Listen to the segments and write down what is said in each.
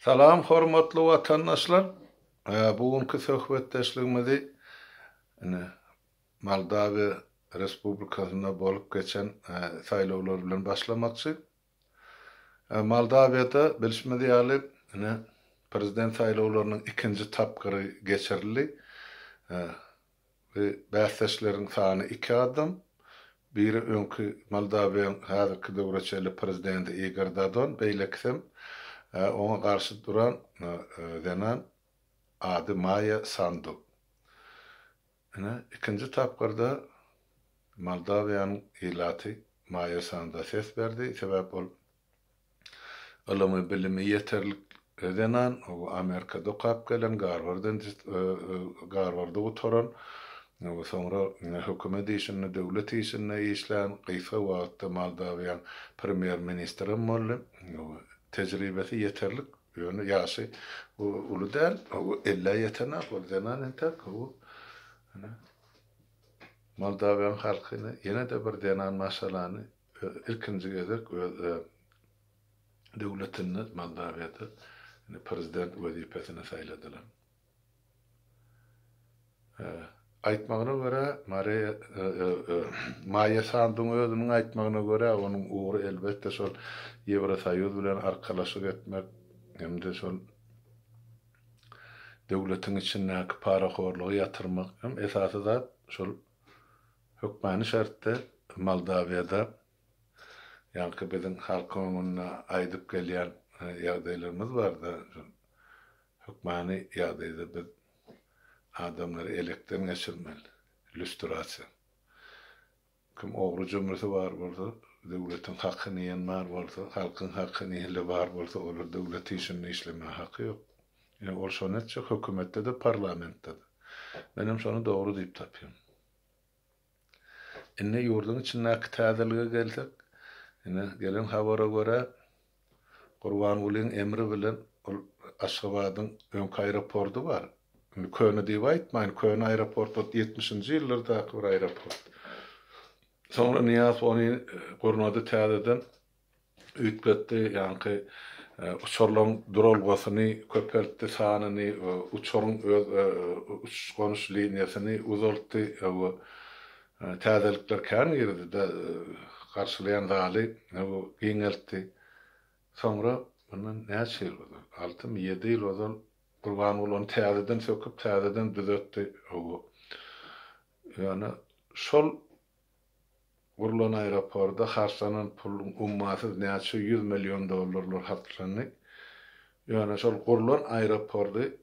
Salam hormatly watandaşlar! Bu günki söhbetdeşligimizi ine Moldawiýa Respublikasynda bolup geçen saýlawlar bilen başlamakçy. Moldawiýada bilşimiz ýaly ine prezident saýlawlarynyň ikinji tapgyry geçirildi. Bu bäsdeşleriň sany iki adam. Biri öňki Moldawiýanyň häzirki döwre çenli prezidenti Igor Dodon, beýlekisem oňa garşy duran zenan, ady Maýa Sandu. Ine, ikinji tapgyrda Moldawiýanyň ilaty Maýa Sanda ses berdi, sebäp ol Ylymy, bilimi ýeterlik zenan, o Amerikada okap gelen, Garward Garwardy gutaran, soňra hökümet işinde, döwlet işinde işlän, gysga wagtda Moldawiýaň premýer-ministrem boldy. Tejribesi ýeterlik, ýöne ýaşy uly däl, ellä ýetenak ol zenan entek. Moldawiýaň halky ýene-de bir zenan maşgalany Ilkinji gezek öz döwletinde, Moldawiýada prezident wezipesine saýladylar. Aýtmagyna görä, Mareýa Maýa Sanduň özüniň aýtmagyna görä, onuň ugry elbetde şol Ýewrosoýuz bilen arkalaşyk etmek hem-de şol döwletiň içindäki parahorlugy ýatyrmak hem esasy zat şol Hökmany şertde Moldawiýada ýaňky biziň halkyň öňünde aýdyp gelýän ýagdaýlarymyz barda, hökmany ýagdaýda biz adamlary elekden geçirmeli, lýustrasiýa. Kim ogry-jümrüsi bar bolsa, döwletiň hakyny iýen bar bolsa, halkyň hakyny iýenler bar bolsa, olar döwlet işinde işlemäge haky ýok. Ine, ol şony etjek, hökümetde-de, parlamentde-de. Menem şony dogry diýip tapýan. Indi ýurduň içindäki täzelige gelsek, ine, gelen habara görä, Gurbangulyň emri bilen ol Aşgabadyň öňki aeroporty bar. Indi köne diýip aýtmaýyn, köne aeroport ol ýetmişinji ýyllardaky bir aeroport. Soňra Nyýazow ony gurnady täzeden. üýtgetdi, ýaňky uçarlaryň duralgasyny köpeltdi, sanyny, uçaryň öz uçuş-gonuş liniýasyny uzaltdy we täzelikler kän girdi-de, garşylaýan zaly giňeltdi. Soňra mundan näçe ýyl ozal, altymy, ýedi ýyl ozal Gurbanguly ony täzeden söküp, täzeden düzetdi. Ýöne şol Gurlan aeroporda harçlanan puluň ummasyz näçe ýüz million dollarlar harçlandy. Ýöne şol gurlan aeropordy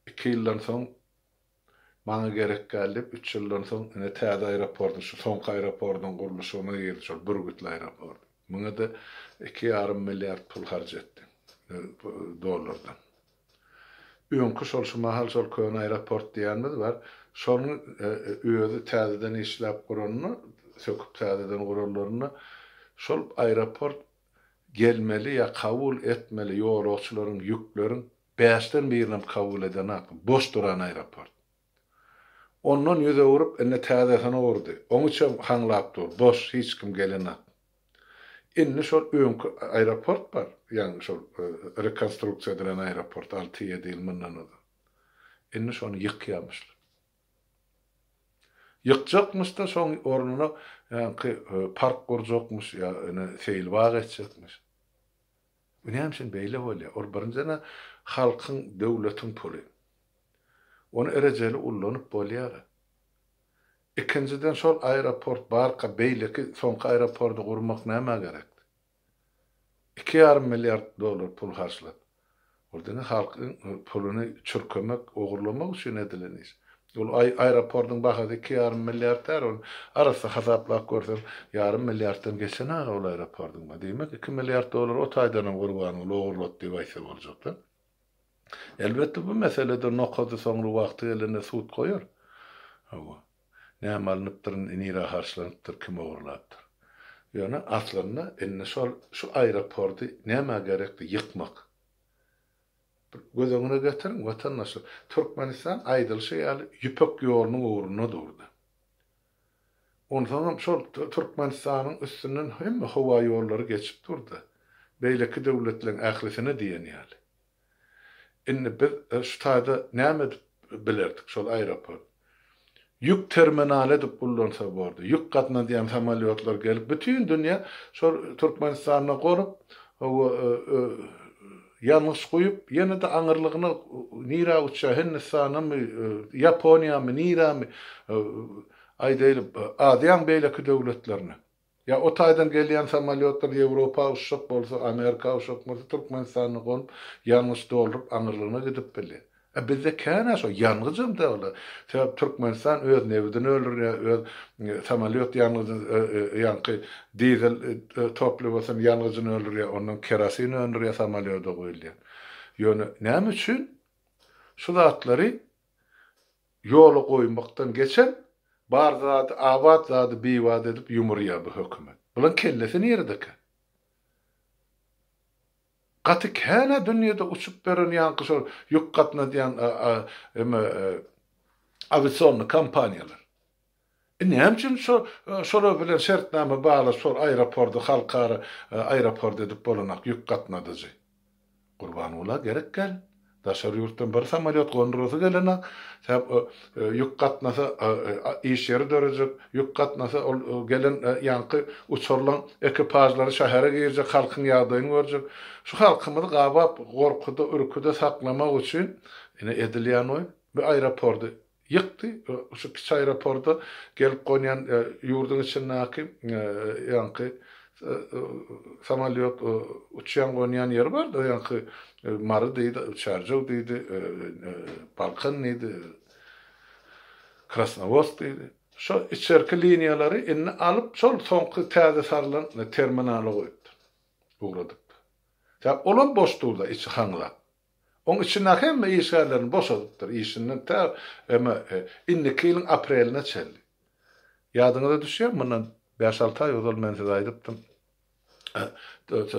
iki ýyldan soň maňa gerek däl diýip, üç ýyldan soň ine täze aeropordyň, şu soňky aeropordyň gurluşygyna girdi, şol Bürgütli aeropordy. Muňa-da iki ýarym milliard pul harç etdi, dollardan. Öňki şol şu mahal şol köne aeroport diýýänimiz bar. Şonuň özi täzeden işläp guranda, söküp täzeden guranlarynda şol aeroport gelmeli ýa kabul etmeli ýolagçylaryň, ýükleriň bäşden birinem kabul edenak. Boş duran aeroport. Ondan ýüz öwrüp, indi täzesini gurdy. Oň içem haňlap dur, boş, hiç kim gelenak. Indi şol öňki aeroport bar, ýagny şol rekonstruksiýa edilen aeroport alty-ýedi ýyl mundan ozal. Indi şony ýykýarmyşlar. Ýykjakmyş-da, şoň ornuna ýaňky park gurjakmyş ýa ine seýilbag etjekmiş. Bu näme üçin beýle bolýar? Ol birinjiden-ä halkyň, döwletiň puly. Ony rejeli ullanyp bolýar. Ikinjiden şol aeroport barka beýleki soňky aeropordy gurmak nämä gerekdi? Iki ýarym milliard dollar pul harçlap. Ol diňe halkyň puluny çürkemek, ogurlamak üçin edilen iş. Ol aeropordyň bahasy iki ýarym milliard däl, ony arassa hasaplap görseň ýarym milliarddan geçen-ä ol aeropordyň bahasy. Diýmek iki milliard dollar o taýdanam Gurbanguly ogurlady diýip aýtsa boljak-da. Elbetde bu meselede nokady soňra wagty gelende sud goýar. Hawa. Näme alnypdyr, nirä harçlanypdyr, kim ogurlapdyr. Ýöne aslynda indi şol şu aeropordy nämä gerekdi ýykmak. Bir göz öňüne getiriň watandaşlar. Türkmenistan aýdylyşy ýaly ýüpek ýolunyň ugrunda durdy. Onsoňam şol Türkmenistanyň üstünden hemme howa ýollary geçip durdy. Beýleki döwletleriň ählisine diýen ýaly. Indi biz şu taýda näme edip bilerdik şol aeroport? Ýük terminaly edip ullansa bordy. Ýük gatnadýan samolýotlar gelip bütin dünýä şol Türkmenistanda gonup, hawa, ýangyç guýup, ýene-de aňyrlygyna nirä uçýar, Hindistanamy, Ýaponiýamy, nirämi, aýdaýly, Aziýaň beýleki döwletlerine. Ýa o taýdan gelýän samolýotlar Ýewropa uçjak bolsa, Amerika uçjak bolsa Türkmenistanda gonup, ýangyç dolduryp aňyrlygyna gidip bilýär. A bizde kän-ä şo ýangyjam däl. Sebäp Türkmenistan öz nebidini öldürýär, öz samolýot ýangyjyny, ýaňky dizel topliwosyny ýangyjyny öldürýär, ondan kerosin öndürýär samolýoda guýulýan. Ýöne näme üçin şu zatlary Ýola goýmakdan geçen, bar zady abat zady bibat edip ýumurýar bu hökümet. Bulaň kellesi niredekä? Gaty kän-ä dünýede uçup beren ýaňky şol ýük gatnadýan eme awiasionnyý kompaniýalar. E näme üçin şo şolar bilen şertnama baglaşyp şol aeropordy halkara aeroport edip bolanak ýük gatnadyjy. Gurbangula gerek gel. Daşary ýurtdan bir samolýot gondurasy gelenak. Sebäp ýük gatnasa iş ýeri dörejek, ýük gatnasa ol gelen ýaňky uçarlaň ekipažlary şähere girjek, halkyň ýagdaýyny görjek. Şu halkymyzy gabap gorkuda, ürküde saklamak üçin ine edilýän oýun. Bu aeropordy Ýykdy. Şu kiçi aeroporda gelip gonýan ýurduň içindäki ýaňky samolýot uçýan gonýan ýeri bardy, ýaňky Mary diýdi, Çärjew diýdi, Balkan diýdi, Krasnowodsk diýdi. Şo içerki liniýalary indi alyp, şol soňky täze salnan terminala goýupdyr, ugradypdyr. Sebäp olam boş dur-da, içi haňlap. Oň içindäki hemme işgärlerini boşadypdyr işinden tä eme indiki ýylyň apreline çenli. Ýadyňyza düşýärmi mundan bäş-alty aý ozal men size aýdypdym.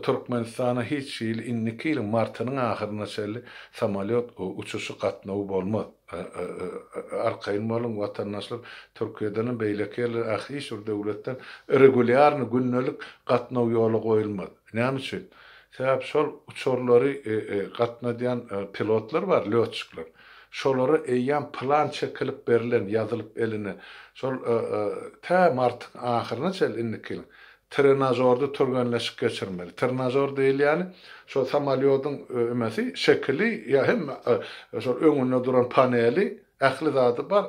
Türkmenistana hiç hili indiki ýylyň martynyň ahyryna çenli samolýot uçuşy gatnawy bolmaz. Arkaýyn boluň watandaşlar Türkiýedenem beýleki ýerler ähli hiç bir döwletden regulýarny gündelik gatnaw ýola goýulmaz. Näme üçin? Sebäp şol uçarlary gatnadýan pilotlar bar, lýotçikler. Şolara eýýäm plan çekilip berlen, ýazylyp eline. Şol tä martyň ahyryna çenli indiki ýylyň trenažorda türgenleşik geçirmeli. Trenažor diýilýäni şol samolýodyň ümesi, şekili ýa hemme şol öňünde duran paneli Ähli zady bar.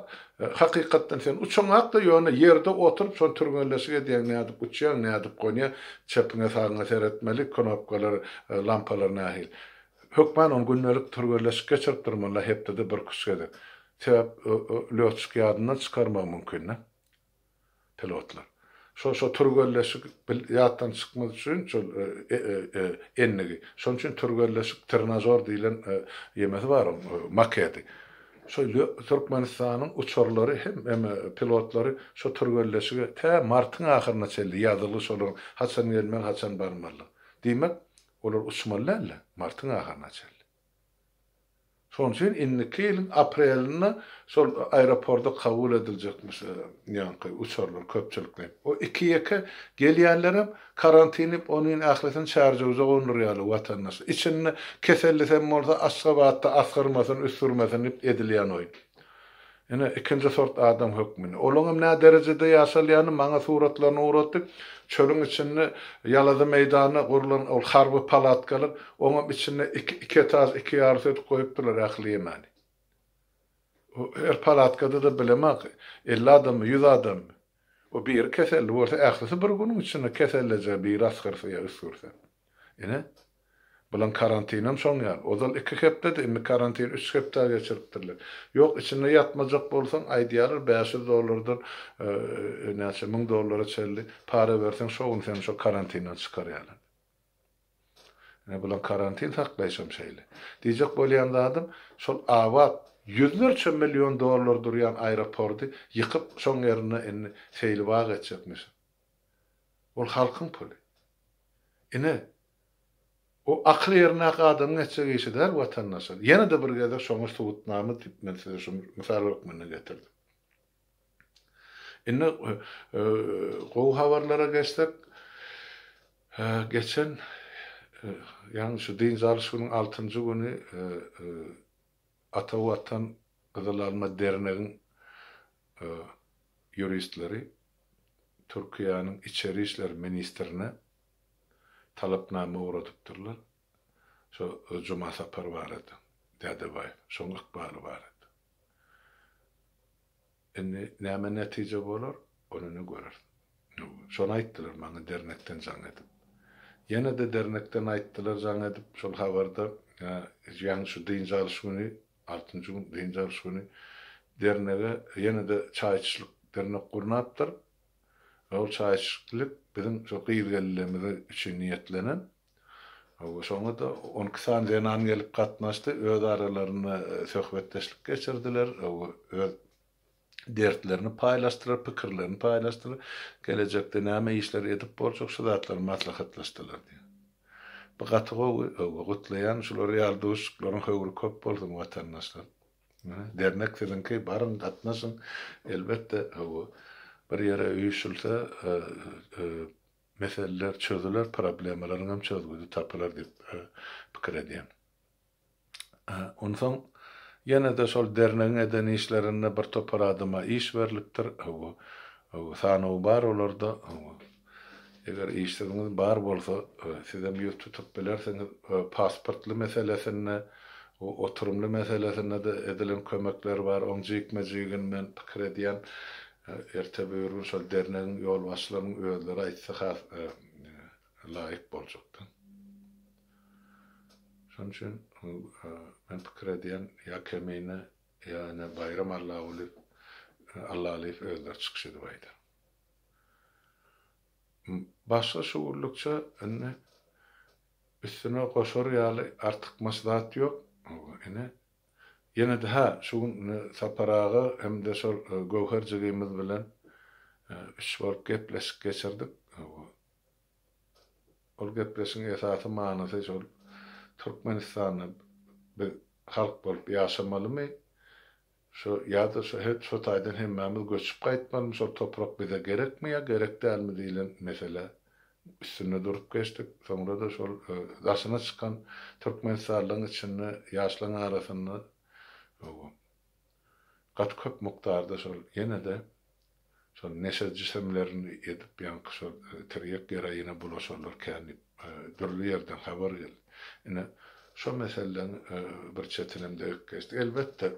Hakykatdan sen uçaňakda ýöne ýerde oturyp şony türgenleşik edýäň nädip uçýaň nädip gonýaň çepiňe sagyňa seretmeli knopkalar lampalar nähili. Hökman ony gündelik türgenleşik geçirip durmaly hepdede birküç gezek. Sebäp lýotçik ýadyndan çykarmagy mümkinde. Pilotlar. Şo şo türgenleşik bil ýatdan çykmaz üçin şol endigi. Şonuň üçin türgenleşik trenažor diýlen ýemesi bar oň makedi. Şo Türkmenistanyň uçarlary hem eme pilotlary şo türgenleşige tä martyň ahyryna çenli ýazylgy şolaryň haçan gelmeli haçan barmalydygy. Diýmek olar uçmaly däldi martyň ahyryna çenli. Şonuň üçin indiki ýylyň aprelinde şol aeroporda kabul ediljekmiş ýaňky uçarlar köpçülikleýin. O iki-ýeke gelýänlerem karantinip onuň ählisini Çärjewje gondurýarlar watandaşlar. Içinde kesellisem bolsa Aşgabatda asgyrmasyn, üsgürmesin diýip edilýän oýun. Ine, ikinji sort adam hökmünde. Olaňam nä derejede ýaşalýanyny maňa suratlaryny ugratdy. Çölüň içinde, ýalazy meýdanda gurlan ol harby palatkalar, oňam içinde iki, iki etaž, iki ýarus edip goýupdyrlar ähli ýemäni. Her palatkada-da bilemok, 50 adammy, ýüz adammy. O biri keselli bolsa, ählisi bir günüň içinde kesellejek, biri asgyrsa ýa üsgürse. Ine, bulaň karantinam şoň ýaly. Ozal iki hepdedi, indi karantini üç hepdä geçiripdirler. Ýok, içinde ýatmajak bolsaň, aýdýarlar, 500 dollardan näçe müň dollara çenli para berseň, şo gün seni şo karantinden çykarýarlar. Ine, bulaň karantin saklaýşam şeýle. Diýjek bolýan zadym, şol abat, ýüzlerçe million dollar durýan aeroporty ýykyp, şoň ýerine indi seýilbag etjekmişin. Ol halkyň puly. Ine, o akyl ýerindäki adamyň etjek işi däl, watandaşlar. Ýene-de bir gezek şoňa subutnama diýip men size şu mysal hökmünde getirdim. Indi gowy habarlara geçsek, geçen. Ýagny şu dynç alyş günüň altynjy güni Ata Watan Gyzyl Alma dernegiň ýuristleri Türkiýäniň içeri işler ministrine talapnama ugradypdyrlar. Şo Juma Sapar barada, Dädebaýew, şoň ykbaly barada. Indi näme netije bolar, ony ine göreris. Şony aýtdylar maňa dernekden jaň edip. Ýene-de dernekden aýtdylar jaň edip, şol habarda, ýaňy şu dynç alyş güni, altynjy gün dynç alyş güni dernege ýene-de çaý içişlik dernek gurnapdyr. Ol çaý içişlik biziň şo gyz-gelinlerimiz üçin niýetlenen. Hawa, şoňa-da 12 sany zenan gelip gatnaşdy, öz aralarynda söhbetdeşlik geçirdiler, hawa, öz dertlerini paýlaşdylar, pikirlerini paýlaşdylar, gelejekde näme işler edip boljak, şu zatlary maslahatlaşdylar diýýär. Bu gaty gowy, hawa, gutlaýan, şular ýaly duşuşyklaryň höwri köp bolsun, watandaşlar. Dernek siziňki, baryň, gatnaşyň, elbetde, hawa, bir ýere üýşülse, Meseleler çözüler, problemalaryň hem çözgüdi tapylar diýip pikir edýän. Onsoň ýene-de şol dernegiň eden işlerinde bir topar adama iş berlipdir. Hawa, sanawy bar olarda. Hawa. Eger işsiziňiz bar bolsa, sizem ýüz tutup bilersiňiz. Pasportly meselesinde, oturymly meselesinde-de edilen kömekler bar. Oň jikme-jigini men pikir edýän. Erte-böwür gün şol dernegiň ýolbaşçylarynyň özleri aýtsa has laýyk boljakdy. Şonuň üçin men pikir edýän ýa Kemine, ýa ine Baýram Allagulyýew, Allalyýew özleri çykyş edip aýdar. Başga şu günlükçe indi üstüne goşar ýaly artykmaç zat ýok. Ine Ýene-de hä, şu gün ine Sapar aga hem-de şol Göwher jigimiz bilen üç bolup gepleşik geçirdik. Ol gepleşigiň esasy manysy şol Türkmenistanda biz halk bolup ýaşamalymy, şo ýa-da şo şo taýdan hemmämiz göçüp gaýtmalymy, şol toprak bize gerekmi ýa gerek dälmi diýlen mesele üstünde durup geçdik. Soňra-da şol daşyna çykan türkmenistanlylaryň içinde, ýaşlaryň arasynda gaty köp mukdarda şol ýene-de şol neşe jisimlerini edip ýaňky şol tirýek geroine bulaşanlar kän diýip dürli ýerden habar geldi. Ine, şo meseleleň bir çetinem degip geçdik. Elbetde,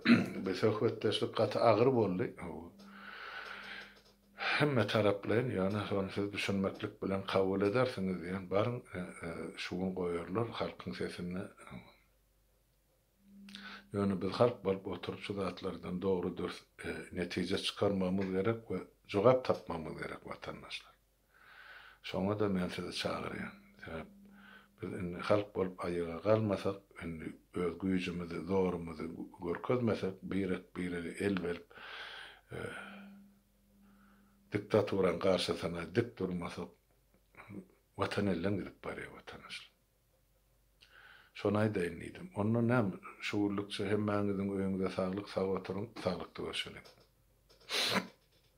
bu söhbetdeşlik gaty agyr boldy. Hemme taraplaýyn, ýöne şony siz düşünmeklik bilen kabul edersiňiz diýen, baryň şu gün goýarlar halkyň sesini. Ýöne biz halk bolup oturyp şu zatlardan dogry dürs netije çykarmagymyz gerek we jogap tapmagymyz gerek watandaşlar. Şoňa-da men sizi çagyrýan. Sebäp biz indi halk bolup aýaga galmasak, indi öz güýjümizi, zorumyzy görkezmesek, birek-birege el berip, diktaturaň garşysyna dik durmasak, Watan elden gidip barýar watandaşlar. Şony aýdaýyn diýdim. Onda näme, şu günlükçe hemmäňiziň öýüňize saglyk, sag oturyň, saglykda görşeliň.